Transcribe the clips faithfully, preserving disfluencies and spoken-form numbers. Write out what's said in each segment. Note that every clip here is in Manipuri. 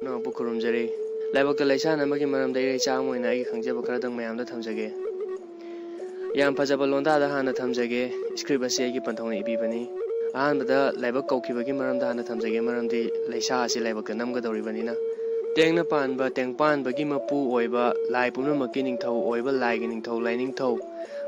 ꯅꯅꯥꯎꯕꯨ ꯈꯨꯔꯨꯝꯖꯔꯤ꯫ ꯂꯥꯏꯕꯛꯇ ꯂꯩꯁꯥ ꯅꯝꯕꯒꯤ ꯃꯔꯝꯗ ꯏꯔꯩꯆꯥ ꯑꯃ ꯑꯣꯏꯅ ꯑꯩꯒꯤ ꯈꯪꯖꯕ ꯈꯔꯗꯪ ꯃꯌꯥꯝꯗ ꯊꯝꯖꯒꯦ꯫ ꯌꯥꯝ ꯐꯖꯕ ꯂꯣꯟꯗꯥꯗ ꯍꯥꯟꯅ ꯊꯝꯖꯒꯦ꯫ Script ꯑꯁꯤ ꯑꯩꯒꯤ ꯄꯟꯊꯧꯅ ꯏꯕꯤꯕꯅꯤ꯫ ꯑꯍꯥꯟꯕꯗ ꯂꯥꯏꯕꯛ ꯀꯧꯈꯤꯕꯒꯤ ꯃꯔꯝꯗ ꯍꯥꯟꯅ ꯊꯝꯖꯒꯦ, ꯃꯔꯝꯗꯤ ꯂꯩꯁꯥ ꯑꯁꯤ ꯂꯥꯏꯕꯛꯇ ꯅꯝꯒꯗꯧꯔꯤꯕꯅꯤꯅ꯫ ꯇꯦꯡꯅ ꯄꯥꯟꯕ, ꯇꯦꯡꯄꯥꯟꯕꯒꯤ ꯃꯄꯨ ꯑꯣꯏꯕ, ꯂꯥꯏ ꯄꯨꯝꯅꯃꯛꯀꯤ ꯅꯤꯡꯊꯧ ꯑꯣꯏꯕ ꯂꯥꯏꯒꯤ ꯅꯤꯡꯊꯧ ꯂꯥꯏꯅꯤꯡꯊꯧ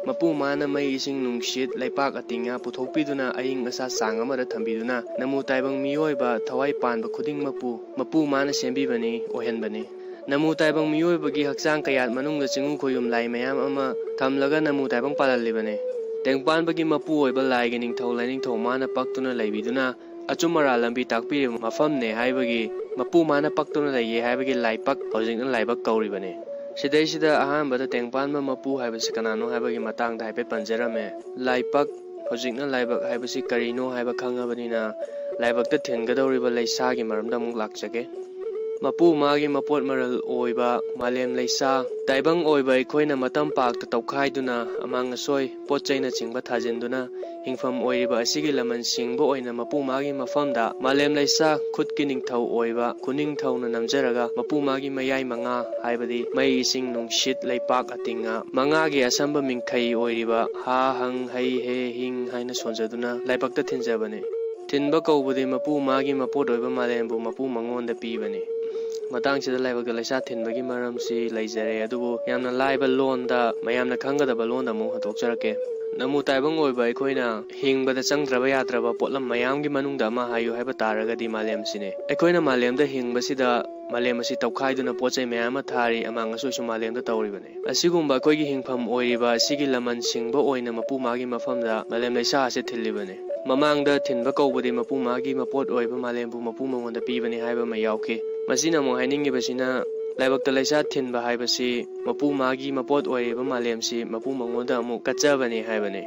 ꯃꯄꯨ ꯃꯥꯅ ꯃꯩ, ꯏꯁꯤꯡ, ꯅꯨꯡꯁꯤꯠ, ꯂꯩꯄꯥꯛ ꯑꯇꯤꯡꯉ ꯄꯨꯊꯣꯛꯄꯤꯗꯨꯅ ꯑꯏꯪ ꯑꯁꯥ ꯆꯥꯡ ꯑꯃꯗ ꯊꯝꯕꯤꯗꯨꯅ ꯅꯃꯨ ꯇꯥꯏꯕꯪ ꯃꯤꯑꯣꯏꯕ ꯊꯋꯥꯏ ꯄꯥꯟꯕ ꯈꯨꯗꯤꯡꯃꯛꯄꯨ ꯃꯄꯨ ꯃꯥꯅ ꯁꯦꯝꯕꯤꯕꯅꯤ, ꯑꯣꯏꯍꯟꯕꯅꯤ꯫ ꯅꯃꯨ ꯇꯥꯏꯕꯪ ꯃꯤꯑꯣꯏꯕꯒꯤ ꯍꯛꯆꯥꯡ ꯀꯌꯥꯠ ꯃꯅꯨꯡꯗ ꯆꯤꯡꯉꯨ ꯈꯣꯏꯌꯨꯝ ꯂꯥꯏ ꯃꯌꯥꯝ ꯑꯃ ꯊꯝꯂꯒ ꯅꯃꯨ ꯇꯥꯏꯕꯪ ꯄꯥꯜꯍꯜꯂꯤꯕꯅꯤ꯫ ꯇꯦꯡꯄꯥꯟꯕꯒꯤ ꯃꯄꯨ ꯑꯣꯏꯕ ꯂꯥꯏꯒꯤ ꯅꯤꯡꯊꯧ ꯂꯥꯏꯅꯤꯡꯊꯧ ꯃꯥꯅ ꯄꯛꯇꯨꯅ ꯂꯩꯕꯤꯗꯨꯅ ꯑꯆꯨꯝ ꯑꯔꯥꯟ ꯂꯝꯕꯤ ꯇꯥꯛꯄꯤꯔꯤꯕ ꯃꯐꯝꯅꯦ ꯍꯥꯏꯕꯒꯤ ꯃꯄꯨ ꯃꯥꯅ ꯄꯛꯇꯨꯅ ꯂꯩꯌꯦ ꯍꯥꯏꯕꯒꯤ ꯂꯥꯏꯄꯛ, ꯍꯧꯖꯤꯛꯅ ꯂꯥꯏꯕꯛ ꯀꯧꯔꯤꯕꯅꯤ꯫ ꯁꯤꯗꯩꯁꯤꯗ ꯑꯍꯥꯟꯕꯗ ꯇꯦꯡꯄꯥꯟꯕ ꯃꯄꯨ ꯍꯥꯏꯕꯁꯤ ꯀꯅꯥꯅꯣ ꯍꯥꯏꯕꯒꯤ ꯃꯇꯥꯡꯗ ꯍꯥꯏꯐꯦꯠ ꯄꯟꯖꯔꯝꯃꯦ꯫ ꯂꯥꯏꯄꯛ, ꯍꯧꯖꯤꯛꯅ ꯂꯥꯏꯕꯛ ꯍꯥꯏꯕꯁꯤ ꯀꯔꯤꯅꯣ ꯍꯥꯏꯕ ꯈꯪꯉꯕꯅꯤꯅ, ꯂꯥꯏꯕꯛꯇ ꯊꯤꯟꯒꯗꯧꯔꯤꯕ ꯂꯩꯁꯥꯒꯤ ꯃꯔꯝꯗ ꯑꯃꯨꯛ ꯂꯥꯛꯆꯒꯦ꯫ ꯃꯄꯨ ꯃꯥꯒꯤ ꯃꯄꯣꯠ ꯃꯔꯜ ꯑꯣꯏꯕ ꯃꯥꯂꯦꯝ ꯂꯩꯁꯥ, ꯇꯥꯏꯕꯪ ꯑꯣꯏꯕ ꯑꯩꯈꯣꯏꯅ ꯃꯇꯝ ꯄꯥꯛꯇ ꯇꯧꯈꯥꯏꯗꯨꯅ ꯑꯃꯥꯡ ꯑꯁꯣꯏ, ꯄꯣꯠ ꯆꯩꯅꯆꯤꯡꯕ ꯊꯥꯖꯤꯟꯗꯨꯅ ꯍꯤꯡꯐꯝ ꯑꯣꯏꯔꯤꯕ ꯑꯁꯤꯒꯤ ꯂꯃꯟ ꯁꯤꯡꯕ ꯑꯣꯏꯅ ꯃꯄꯨ ꯃꯥꯒꯤ ꯃꯐꯝꯗ ꯃꯥꯂꯦꯝ ꯂꯩꯁꯥ ꯈꯨꯠꯀꯤ ꯅꯤꯡꯊꯧ ꯑꯣꯏꯕ ꯈꯨꯅꯤꯡꯊꯧꯅ ꯅꯝꯖꯔꯒ ꯃꯄꯨ ꯃꯥꯒꯤ ꯃꯌꯥꯏ ꯃꯉꯥ ꯍꯥꯏꯕꯗꯤ ꯃꯩ, ꯏꯁꯤꯡ, ꯅꯨꯡꯁꯤꯠ, ꯂꯩꯄꯥꯛ, ꯑꯇꯤꯡꯉ ꯃꯉꯥꯒꯤ ꯑꯁꯝꯕ ꯃꯤꯡꯈꯩ ꯑꯣꯏꯔꯤꯕ ꯍꯥ, ꯍꯪ, ꯍꯩ, ꯍꯦ, ꯍꯤꯡ ꯍꯥꯏꯅ ꯁꯣꯟꯖꯗꯨꯅ ꯂꯥꯏꯕꯛꯇ ꯊꯤꯟꯖꯕꯅꯤ꯫ ꯊꯤꯟꯕ ꯀꯧꯕꯗꯤ ꯃꯄꯨ ꯃꯥꯒꯤ ꯃꯄꯣꯠ ꯑꯣꯏꯕ ꯃꯥꯂꯦꯝꯕꯨ ꯃꯄꯨ ꯃꯉꯣꯟꯗ ꯄꯤꯕꯅꯤ꯫ ꯃꯇꯥꯡꯁꯤꯗ ꯂꯥꯏꯕꯛꯇ ꯂꯩꯁꯥ ꯊꯤꯟꯕꯒꯤ ꯃꯔꯝꯁꯤ ꯂꯩꯖꯔꯦ, ꯑꯗꯨꯕꯨ ꯌꯥꯝꯅ ꯂꯥꯏꯕ ꯂꯣꯟꯗ ꯃꯌꯥꯝꯅ ꯈꯪꯒꯗꯕ ꯂꯣꯟꯗ ꯑꯃꯨꯛ ꯍꯟꯗꯣꯛꯆꯔꯛꯀꯦ꯫ ꯅꯃꯨ ꯇꯥꯏꯕꯪ ꯑꯣꯏꯕ ꯑꯩꯈꯣꯏꯅ ꯍꯤꯡꯕꯗ ꯆꯪꯗ꯭ꯔꯕ ꯌꯥꯗ꯭ꯔꯕ ꯄꯣꯠꯂꯝ ꯃꯌꯥꯝꯒꯤ ꯃꯅꯨꯡꯗ ꯑꯃ ꯍꯥꯏꯌꯨ ꯍꯥꯏꯕ ꯇꯥꯔꯒꯗꯤ ꯃꯥꯂꯦꯝꯁꯤꯅꯦ꯫ ꯑꯩꯈꯣꯏꯅ ꯃꯥꯂꯦꯝꯗ ꯍꯤꯡꯕꯁꯤꯗ ꯃꯥꯂꯦꯝ ꯑꯁꯤ ꯇꯧꯈꯥꯏꯗꯨꯅ ꯄꯣꯠ ꯆꯩ ꯃꯌꯥꯝ ꯑꯃ ꯊꯥꯔꯤ, ꯑꯃꯥꯡ ꯑꯁꯣꯏꯁꯨ ꯃꯥꯂꯦꯝꯗ ꯇꯧꯔꯤꯕꯅꯤ꯫ ꯑꯁꯤꯒꯨꯝꯕ ꯑꯩꯈꯣꯏꯒꯤ ꯍꯤꯡꯐꯝ ꯑꯣꯏꯔꯤꯕ ꯑꯁꯤꯒꯤ ꯂꯃꯟ ꯁꯤꯡꯕ ꯑꯣꯏꯅ ꯃꯄꯨ ꯃꯥꯒꯤ ꯃꯐꯝꯗ ꯃꯥꯂꯦꯝ ꯂꯩꯁꯥ ꯑꯁꯤ ꯊꯤꯜꯂꯤꯕꯅꯤ꯫ ꯃꯃꯥꯡꯗ ꯊꯤꯟꯕ ꯀꯧꯕꯗꯤ ꯃꯄꯨ ꯃꯥꯒꯤ ꯃꯄꯣꯠ ꯑꯣꯏꯕ ꯃꯥꯂꯦꯝꯕꯨ ꯃꯄꯨ ꯃꯉꯣꯟꯗ ꯄꯤꯕꯅꯤ ꯍꯥꯏꯕ ꯑꯃ ꯌꯥꯎꯈꯤ꯫ ꯃꯁꯤꯅ ꯑꯃꯨꯛ ꯍꯥꯏꯅꯤꯡꯉꯤꯕꯁꯤꯅ ꯂꯥꯏꯕꯛꯇ ꯂꯩꯁꯥ ꯊꯤꯟꯕ ꯍꯥꯏꯕꯁꯤ ꯃꯄꯨ ꯃꯥꯒꯤ ꯃꯄꯣꯠ ꯑꯣꯏꯔꯤꯕ ꯃꯥꯂꯦꯝꯁꯤ ꯃꯄꯨ ꯃꯉꯣꯟꯗ ꯑꯃꯨꯛ ꯀꯠꯆꯕꯅꯤ ꯍꯥꯏꯕꯅꯤ꯫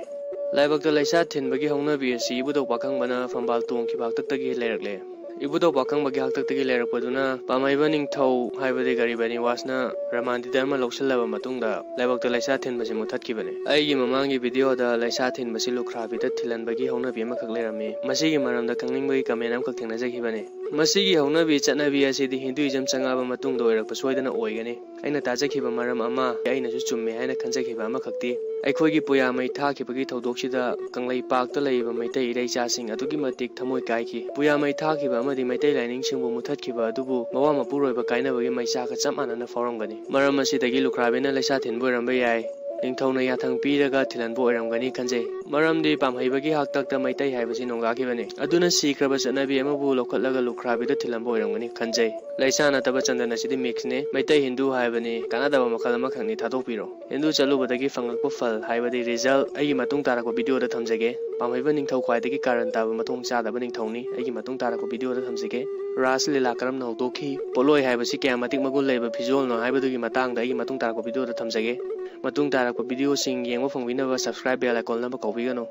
ꯂꯥꯏꯕꯛꯇ ꯂꯩꯁꯥ ꯊꯤꯟꯕꯒꯤ ꯍꯧꯅꯕꯤ ꯑꯁꯤ ꯏꯕꯨꯙꯧ ꯄꯥꯈꯪꯕꯅ ꯐꯝꯕꯥꯜ ꯇꯣꯡꯈꯤꯕ ꯍꯥꯛꯇꯛꯇꯒꯤ ꯂꯩꯔꯛꯂꯦ꯫ ꯏꯕꯨꯙꯧ ꯄꯥꯈꯪꯕꯒꯤ ꯍꯥꯛꯇꯛꯇꯒꯤ ꯂꯩꯔꯛꯄꯗꯨꯅ ꯄꯥꯃꯩꯕ ꯅꯤꯡꯊꯧ ꯍꯥꯏꯕꯗꯤ ꯒꯔꯤꯕ ꯅꯤꯋꯥꯁꯅ ꯔꯃꯥꯟꯗꯤ ꯙꯔꯃ ꯂꯧꯁꯤꯜꯂꯕ ꯃꯇꯨꯡꯗ ꯂꯥꯏꯕꯛꯇ ꯂꯩꯁꯥ ꯊꯤꯟꯕꯁꯤ ꯃꯨꯊꯠꯈꯤꯕꯅꯤ꯫ ꯑꯩꯒꯤ ꯃꯃꯥꯡꯒꯤ ꯚꯤꯗꯤꯑꯣꯗ ꯂꯩꯁꯥ ꯊꯤꯟꯕꯁꯤ ꯂꯨꯈ꯭ꯔꯥꯕꯤꯗ ꯊꯤꯜꯍꯟꯕꯒꯤ ꯍꯧꯅꯕꯤ ꯑꯃꯈꯛ ꯂꯩꯔꯝꯃꯤ꯫ ꯃꯁꯤꯒꯤ ꯃꯔꯝꯗ ꯈꯪꯅꯤꯡꯕꯒꯤ ꯀꯃꯦꯟ ꯑꯃꯈꯛ ꯊꯦꯡꯅꯖꯈꯤꯕꯅꯤ꯫ ꯃꯁꯤꯒꯤ ꯍꯧꯅꯕꯤ ꯆꯠꯅꯕꯤ ꯑꯁꯤꯗꯤ ꯍꯤꯟꯗꯨꯏꯖꯝ ꯆꯪꯉꯛꯑꯕ ꯃꯇꯨꯡꯗ ꯑꯣꯏꯔꯛꯄ ꯁꯣꯏꯗꯅ ꯑꯣꯏꯒꯅꯤ꯫ ꯑꯩꯅ ꯇꯥꯖꯈꯤꯕ ꯃꯔꯝ ꯑꯃ, ꯑꯩꯅꯁꯨ ꯆꯨꯝꯃꯦ ꯍꯥꯏꯅ ꯈꯟꯖꯈꯤꯕ ꯑꯃꯈꯛꯇꯤ, ꯑꯩꯈꯣꯏꯒꯤ ꯄꯨꯌꯥꯃꯩ ꯊꯥꯈꯤꯕꯒꯤ ꯊꯧꯗꯣꯛꯁꯤꯗ ꯀꯪꯂꯩꯄꯥꯛꯇ ꯂꯩꯔꯤꯕ ꯃꯩꯇꯩ ꯏꯔꯩꯆꯥꯁꯤꯡ ꯑꯗꯨꯛꯀꯤ ꯃꯇꯤꯛ ꯊꯃꯣꯏ ꯀꯥꯏꯈꯤ꯫ ꯄꯨꯌꯥꯃꯩ ꯊꯥꯈꯤꯕ ꯑꯃꯗꯤ ꯃꯩꯇꯩ ꯂꯥꯏꯅꯤꯡꯁꯤꯡꯕꯨ ꯃꯨꯊꯠꯈꯤꯕ ꯑꯗꯨꯕꯨ ꯃꯋꯥ ꯃꯄꯨꯔꯣꯏꯕ ꯀꯥꯏꯅꯕꯒꯤ ꯃꯩꯆꯥꯛꯀ ꯆꯞ ꯃꯥꯟꯅꯅ ꯐꯥꯎꯔꯝꯒꯅꯤ꯫ ꯃꯔꯝ ꯑꯁꯤꯗꯒꯤ ꯂꯨꯈ꯭ꯔꯥꯕꯤꯅ ꯂꯩꯁꯥ ꯊꯤꯟꯕ ꯑꯣꯏꯔꯝꯕ ꯌꯥꯏ, ꯅꯤꯡꯊꯧꯅ ꯌꯥꯊꯪ ꯄꯤꯔꯒ ꯊꯤꯜꯍꯟꯕ ꯑꯣꯏꯔꯝꯒꯅꯤ ꯈꯟꯖꯩ꯫ ꯃꯔꯝꯗꯤ ꯄꯥꯝꯍꯩꯕꯒꯤ ꯍꯥꯛꯇꯛꯇ ꯃꯩꯇꯩ ꯍꯥꯏꯕꯁꯤ ꯅꯣꯡꯒꯥꯈꯤꯕꯅꯤ꯫ ꯑꯗꯨꯅ ꯁꯤꯈ꯭ꯔꯕ ꯆꯠꯅꯕꯤ ꯑꯃꯕꯨ ꯂꯧꯈꯠꯂꯒ ꯂꯨꯈ꯭ꯔꯥꯕꯤꯗ ꯊꯤꯜꯍꯟꯕ ꯑꯣꯏꯔꯝꯒꯅꯤ ꯈꯟꯖꯩ꯫ ꯂꯩꯁꯥ ꯅꯠꯇꯕ ꯆꯟꯗꯟ ꯑꯁꯤꯗꯤ mix ꯅꯤ꯫ ꯃꯩꯇꯩ ꯍꯤꯟꯗꯨ ꯍꯥꯏꯕꯅꯤ, ꯀꯥꯟꯅꯗꯕ ꯃꯈꯜ ꯑꯃꯈꯛꯅꯤ, ꯊꯥꯗꯣꯛꯄꯤꯔꯣ꯫ ꯍꯤꯟꯗꯨ ꯆꯠꯂꯨꯕꯗꯒꯤ ꯐꯪꯂꯛꯄ ꯐꯜ ꯍꯥꯏꯕꯗꯤ result ꯑꯩꯒꯤ ꯃꯇꯨꯡ ꯇꯥꯔꯛꯄ video ꯗ ꯊꯝꯖꯒꯦ꯫ ꯄꯥꯝꯍꯩꯕ ꯅꯤꯡꯊꯧ ꯈ꯭ꯋꯥꯏꯗꯒꯤ ꯀꯥꯔꯟ ꯇꯥꯕ ꯃꯊꯣꯡ ꯆꯥꯗꯕ ꯅꯤꯡꯊꯧꯅꯤ꯫ ꯑꯩꯒꯤ ꯃꯇꯨꯡ ꯇꯥꯔꯛꯄ video ꯗ ꯊꯝꯖꯒꯦ꯫ ꯔꯥꯁ ꯂꯤꯂꯥ ꯀꯔꯝꯅ ꯍꯧꯗꯣꯛꯈꯤ, ꯄꯣꯠꯂꯣꯏ ꯍꯥꯏꯕꯁꯤ ꯀꯌꯥ ꯃꯇꯤꯛ ꯃꯒꯨꯟ ꯂꯩꯕ ꯐꯤꯖꯣꯜꯅꯣ ꯍꯥꯏꯕꯗꯨꯒꯤ ꯃꯇꯥꯡꯗ ꯑꯩꯒꯤ ꯃꯇꯨꯡ ꯇꯥꯔꯛꯄ video ꯗ ꯊꯝꯖꯒꯦ꯫ ꯃꯇꯨꯡ ꯇꯥꯔꯛꯄ video ꯁꯤꯡ ꯌꯦꯡꯕ ꯐꯪꯕꯤꯅꯕ subscribe bell icon ꯅꯝꯕ ꯀꯥꯎꯕꯤꯒꯅꯨ꯫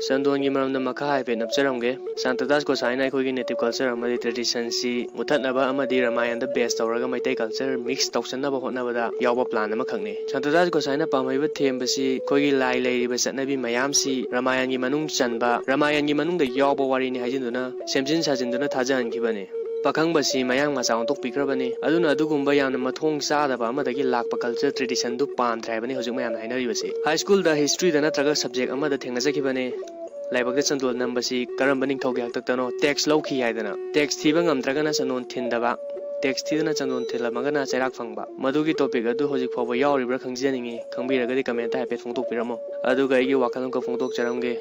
ꯆꯟꯗꯣꯟꯒꯤ ꯃꯔꯝꯗ ꯃꯈꯥ ꯍꯥꯏꯐꯦꯠ ꯅꯞꯆꯔꯝꯒꯦ꯫ ꯁꯥꯟꯇꯗꯥꯁ ꯒꯣꯁꯥꯏꯅ ꯑꯩꯈꯣꯏꯒꯤ native culture ꯑꯃꯗꯤ tradition ꯁꯤ ꯃꯨꯊꯠꯅꯕ ꯑꯃꯗꯤ ꯔꯥꯃꯥꯌꯟꯗ base ꯇꯧꯔꯒ ꯃꯩꯇꯩ culture mix ꯇꯧꯁꯟꯅꯕ ꯍꯣꯠꯅꯕꯗ ꯌꯥꯎꯕ plan ꯑꯃꯈꯛꯅꯤ꯫ ꯁꯥꯟꯇꯗꯥꯁ ꯒꯣꯁꯥꯏꯅ ꯄꯥꯝꯍꯩꯕ ꯊꯦꯝꯕꯁꯤ ꯑꯩꯈꯣꯏꯒꯤ ꯂꯥꯏ ꯂꯩꯔꯤꯕ ꯆꯠꯅꯕꯤ ꯃꯌꯥꯝꯁꯤ ꯔꯥꯃꯥꯌꯟꯒꯤ ꯃꯅꯨꯡ ꯆꯟꯕ, ꯔꯥꯃꯥꯌꯟꯒꯤ ꯃꯅꯨꯡꯗ ꯌꯥꯎꯕ ꯋꯥꯔꯤꯅꯤ ꯍꯥꯏꯖꯤꯟꯗꯨꯅ ꯁꯦꯝꯖꯤꯟ ꯁꯥꯖꯤꯟꯗꯨꯅ ꯊꯥꯖꯍꯟꯈꯤꯕꯅꯤ꯫ ꯄꯥꯈꯪꯕꯁꯤ ꯃꯌꯥꯡ ꯃꯆꯥ ꯑꯣꯟꯊꯣꯛꯄꯤꯈ꯭ꯔꯕꯅꯤ꯫ ꯑꯗꯨꯅ ꯑꯗꯨꯒꯨꯝꯕ ꯌꯥꯝꯅ ꯃꯊꯣꯡ ꯆꯥꯗꯕ ꯑꯃꯗꯒꯤ ꯂꯥꯛꯄ culture tradition ꯗꯨ ꯄꯥꯝꯗ꯭ꯔꯦ ꯍꯥꯏꯕꯅꯤ ꯍꯧꯖꯤꯛ ꯃꯌꯥꯝꯅ ꯍꯥꯏꯅꯔꯤꯕꯁꯤ꯫ High school ꯗ history ꯗ ꯅꯠꯇ꯭ꯔꯒ subject ꯑꯃꯗ ꯊꯦꯡꯅꯖꯈꯤꯕꯅꯤ꯫ ꯂꯥꯏꯕꯛꯇ ꯆꯟꯗꯣꯟ ꯅꯝꯕꯁꯤ ꯀꯔꯝꯕ ꯅꯤꯡꯊꯧꯒꯤ ꯍꯥꯛꯇꯛꯇꯅꯣ tax ꯂꯧꯈꯤ ꯍꯥꯏꯗꯅ꯫ Tax ꯊꯤꯕ ꯉꯝꯗ꯭ꯔꯒꯅ ꯆꯟꯗꯣꯟ ꯊꯤꯟꯗꯕ, tax ꯊꯤꯗꯅ ꯆꯟꯗꯣꯟ ꯊꯤꯜꯂꯝꯃꯒꯅ ꯆꯩꯔꯥꯛ ꯐꯪꯕ꯫ ꯃꯗꯨꯒꯤ topic ꯑꯗꯨ ꯍꯧꯖꯤꯛ ꯐꯥꯎꯕ ꯌꯥꯎꯔꯤꯕ꯭ꯔꯥ ꯈꯪꯖꯅꯤꯡꯏ꯫ ꯈꯪꯕꯤꯔꯒꯗꯤ comment ꯇ ꯍꯥꯏꯐꯦꯠ ꯐꯣꯡꯗꯣꯛꯄꯤꯔꯝꯃꯣ꯫ ꯑꯗꯨꯒ ꯑꯩꯒꯤ ꯋꯥꯈꯜ ꯑꯃꯈꯛ ꯐꯣꯡꯗꯣꯛꯆꯔꯝꯒꯦ꯫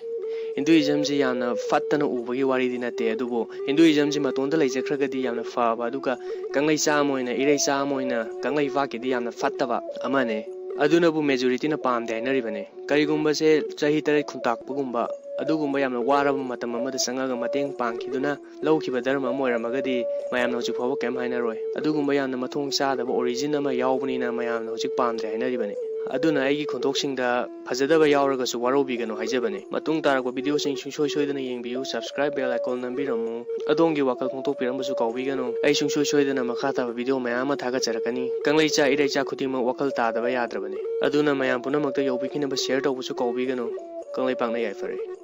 Hinduism ꯁꯤ ꯌꯥꯝꯅ ꯐꯠꯇꯅ ꯎꯕꯒꯤ ꯋꯥꯔꯤꯗꯤ ꯅꯠꯇꯦ, ꯑꯗꯨꯕꯨ Hinduism ꯁꯤ ꯃꯇꯣꯟꯗ ꯂꯩꯖꯈ꯭ꯔꯒꯗꯤ ꯌꯥꯝꯅ ꯐꯕ, ꯑꯗꯨꯒ ꯀꯪꯂꯩꯆꯥ ꯑꯃ ꯑꯣꯏꯅ, ꯏꯔꯩꯆꯥ ꯑꯃ ꯑꯣꯏꯅ ꯀꯪꯂꯩꯄꯥꯛꯀꯤꯗꯤ ꯌꯥꯝꯅ ꯐꯠꯇꯕ ꯑꯃꯅꯦ꯫ ꯑꯗꯨꯅꯕꯨ majority ꯅ ꯄꯥꯝꯗꯦ ꯍꯥꯏꯅꯔꯤꯕꯅꯦ꯫ ꯀꯔꯤꯒꯨꯝꯕꯁꯦ ꯆꯍꯤ ꯇꯔꯦꯠ ꯈꯨꯟꯇꯥꯛꯄꯒꯨꯝꯕ, ꯑꯗꯨꯒꯨꯝꯕ ꯌꯥꯝꯅ ꯋꯥꯔꯕ ꯃꯇꯝ ꯑꯃꯗ ꯆꯪꯉꯒ ꯃꯇꯦꯡ ꯄꯥꯡꯈꯤꯗꯨꯅ ꯂꯧꯈꯤꯕ ꯙꯔꯃ ꯑꯃ ꯑꯣꯏꯔꯝꯃꯒꯗꯤ ꯃꯌꯥꯝꯅ ꯍꯧꯖꯤꯛ ꯐꯥꯎꯕ ꯀꯩꯝ ꯍꯥꯏꯅꯔꯣꯏ꯫ ꯑꯗꯨꯒꯨꯝꯕ ꯌꯥꯝꯅ ꯃꯊꯣꯡ ꯆꯥꯗꯕ origin ꯑꯃ ꯌꯥꯎꯕꯅꯤꯅ ꯃꯌꯥꯝꯅ ꯍꯧꯖꯤꯛ ꯄꯥꯝꯗ꯭ꯔꯦ ꯍꯥꯏꯅꯔꯤꯕꯅꯤ꯫ ꯑꯗꯨꯅ ꯑꯩꯒꯤ ꯈꯣꯟꯊꯣꯛꯁꯤꯡꯗ ꯐꯖꯗꯕ ꯌꯥꯎꯔꯒꯁꯨ ꯋꯥꯔꯧꯕꯤꯒꯅꯨ ꯍꯥꯏꯖꯕꯅꯤ꯫ ꯃꯇꯨꯡ ꯇꯥꯔꯛꯄ video ꯁꯤꯡ ꯁꯨꯡꯁꯣꯏ ꯁꯣꯏꯗꯅ ꯌꯦꯡꯕꯤꯌꯨ, subscribe bell icon ꯅꯝꯕꯤꯔꯝꯃꯨ꯫ ꯑꯗꯣꯝꯒꯤ ꯋꯥꯈꯜ ꯐꯣꯡꯗꯣꯛꯄꯤꯔꯝꯕꯁꯨ ꯀꯥꯎꯕꯤꯒꯅꯨ꯫ ꯑꯩ ꯁꯨꯡꯁꯣꯏ ꯁꯣꯏꯗꯅ ꯃꯈꯥ ꯇꯥꯕ video ꯃꯌꯥꯝ ꯑꯃ ꯊꯥꯒꯠꯆꯔꯛꯀꯅꯤ꯫ ꯀꯪꯂꯩꯆꯥ ꯏꯔꯩꯆꯥ ꯈꯨꯗꯤꯡꯃꯛ ꯋꯥꯈꯜ ꯇꯥꯗꯕ ꯌꯥꯗ꯭ꯔꯕꯅꯤ꯫ ꯑꯗꯨꯅ ꯃꯌꯥꯝ ꯄꯨꯝꯅꯃꯛꯇ ꯌꯧꯕꯤꯈꯤꯅꯕ share ꯇꯧꯕꯁꯨ ꯀꯥꯎꯕꯤꯒꯅꯨ꯫ ꯀꯪꯂꯩꯄꯥꯛꯅ ꯌꯥꯏꯐꯔꯦ꯫